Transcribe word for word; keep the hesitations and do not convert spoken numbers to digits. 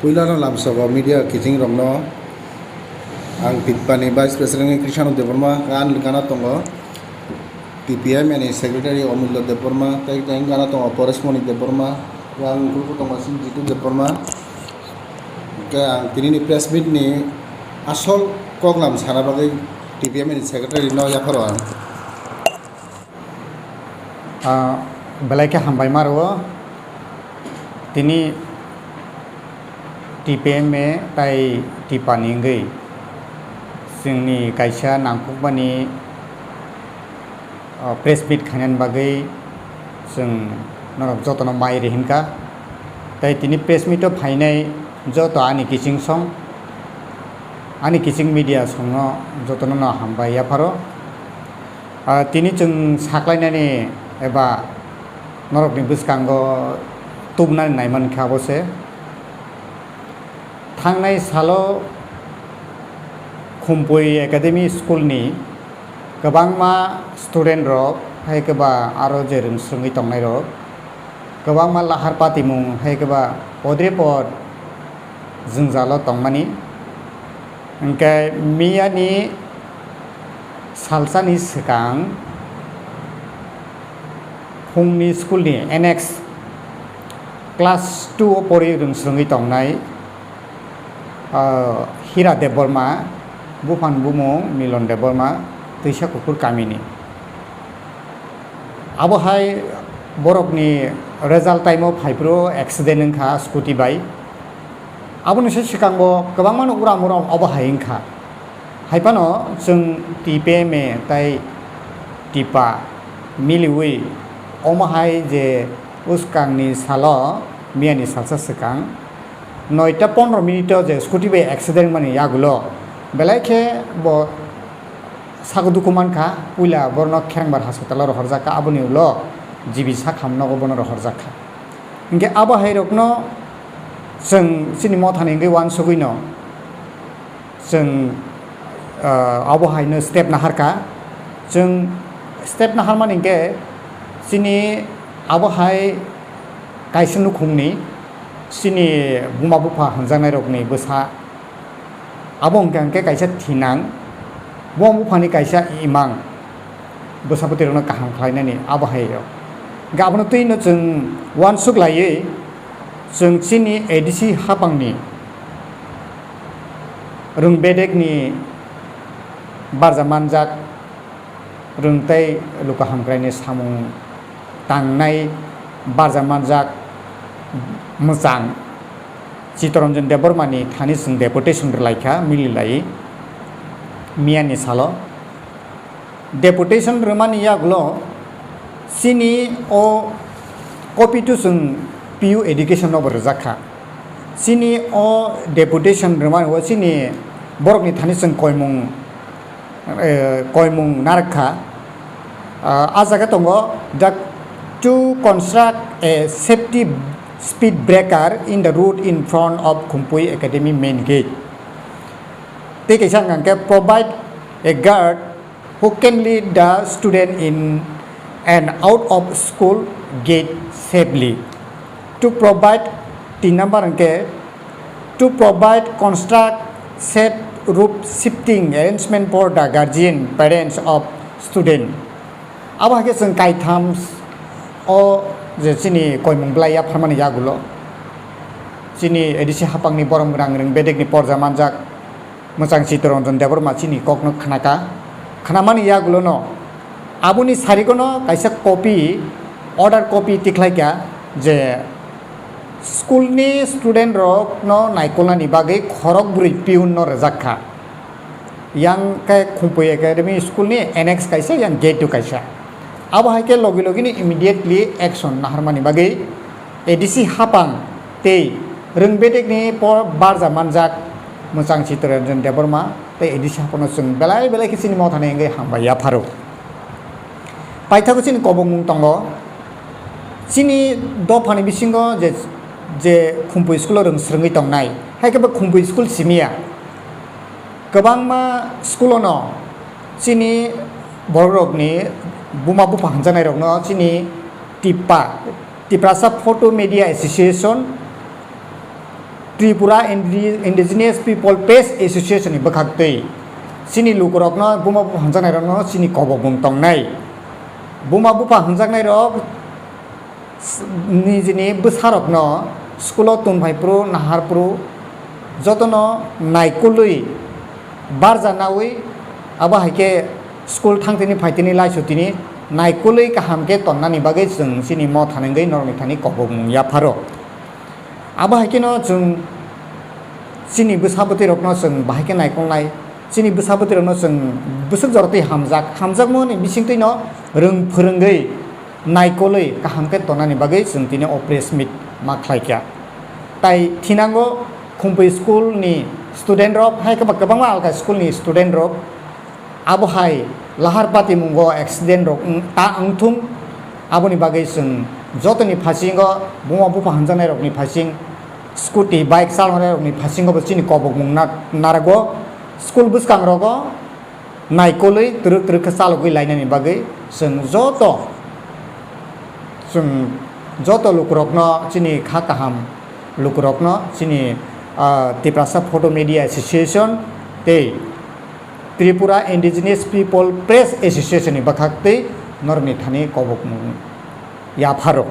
Puilano lamsogo media kiching rokno ang Tipani Vice President Krisano Debbarma, gan gana tongo T P M ni Secretary Omulya Debbarma, tei tei gana tongo Paresh Moni Debbarma, yang group tongo Sing Jitu Debbarma. Hingke ang tini ni press meet ni asol koklam sana bagwi T P M ni Secretary no yapharo ang. Ah, belai khe hambai ma rwo. Tini T P M A tai Tipani wngwi chwngni kaisa nangkukmani, ah, press meet khainani bagwi chwng norok jotono mai rihikha. Tai tini press meet o phainai joto ani kiching song, ani kiching media songno jotono no hambai yapharo. Ah, tini chwng saklainani eba norokni bwskango tubunani naimankha abo se. Thangnai salo Khumpui Academy School ni kwbangma student rok, hai khe ba aro je rwngsrwngwi tongnai rok, kwbangma lahar patimung, hai khe ba podre pod jwngjalo tongmani. Hingke miyani salsani swkang phungni school ni N X class two o pori rwngsrwngwi tongnai, ah, Hira Debbarma, buphang bumung Milon Debbarma, Twisa Kukur kamini. Abo hai borokni result time o phaiphuru accident wngkha scooty bai. Aboni se swkang bo kwbangmano uram uram obo hai wngkha. Hai phano chwng T P M A tai Tipa miliwi omo hai je bwskangni salo miyani salsa swkang noita pondro minute o je scooty bai accident mani yagulo belai khe bo sago dukhu mankha, puila borokno Kherengbar hospital o rohorjak kha, aboni ulo G B Sakham nogo bono rohorjak kha. Hinkhe abo hai rokno chwng chini mothani wngwi uansugwino chwng, ah, abo haino step naharkha. Chwng step naharmani hinkhe chini abo hai kaisa nukhungni chini buma bupha hwnjaknairokni bwsa. Abo hwnkha hwnkhe kaisa thinang, buma buphani kaisa imang, bwsa bwtwirokno kaham khlainani abo hai rok. Hwnkhe abono twino chwng uansuk laiwi chwng chini A D C haphangni rwng bedekni barja manjak rwng tei luku hamkraini samung tangnai barja manjak mwchang Chittaranjan Debbarmani thani chwng deputation rwlaikha mililaiwi miyani salo. Deputation rwmani yagulo chini o copy to chwng P U education nobo rwjak kha. Chini o deputation rwmani o chini borokni thani chwng koimung eh, koimung narwk kha. Ah, a jaga tongo the to construct a safety speed breaker in the road in front of Khumpui Academy main gate. Tei kaisa hwnkha hwnkhe provide a guard who can lead the student in and out of school gate safely. To provide tin number hwnkhe to provide construct safe rope shifting arrangement for the guardian parents of student. Abo hai khe chwng kaitham o je chini koimung belai yapharmani yagulo chini A D C haphangni borok rang rwng bedekni porja manjak mwchang Chittaranjan Debbarma chini kokno khnaka. Khnamani yagulono aboni sarigono kaisa copy, order copy tikhlaikha je school ni student rokno naikolnani bagwi khorok bwrwi peon no rwjak kha. Yang khe Khumpui Academy school ni annex kaisa, yang gate o kaisa. Abo hai khe logi logi ni immediately action naharmani bagwi A D C haphang tei rwng bedekni por barja manjak mwchang Chittaranjan Debbarma tei A D C haphangno chwng belai belai khe chini mothani wngwi hambai yapharo. Paithago chini kobongmung tongo. Chini dophani bisingo je, je Khumpui school o rwng swrwngwi tongnai, hai khe bo Khumpui school simiya. Kwbangma school o no chini borok rokni buma bupha hwnjaknai rokno chini Tipa, Tiprasa Photo Media Association, Tripura Indi- Indigenous People Press Association ni bwkhaktwi chini lukurokno, buma bupha hwnjaknairokno chini kobokmung tongnai. Buma bupha hwnjaknairok nijini bwsarokno school-o tongphaiphuru naharphuru jotono naikolwi barja naui, abo hai khe school thangtini phaitini laisutini naikolwi kaham khe tonnani bagwi chwng chini motha nungwi norokni thani kobokmung yapharo. Abo hai kheno chwng chini bwsa bwtwirokno chwng bahai khe naikolnai, chini bwsa bwtwirokno chwng bwswk jorotwi hamjak, hamjakmani bisingtwino rwng phwrwngwi naikolwi kaham khe tonani bagwi chwng tini o press meet ma khlai kha. Tai thinango Khumpui school ni student rok hai khe ba kwbangma alka school ni student rok abo hai lahar patimungo accident rok wng- ta wngthung, aboni bagwi chwng jotoni phasingo buma bupha hwnjaknai rokni phasing scooty bike chalonai rokni phasingo bo chini kobokmung na- narago school bwskang rogo naikolwi twrwk twrwk khe chalogwi lainani bagwi chwng joto chwng joto lukurokno chini kha kaham lukurokno chini ah, Tiprasa Photo Media Association tei Tripura Indigenous People Press Association ni bwkhaktwi norokni thani kobokmung yapharo.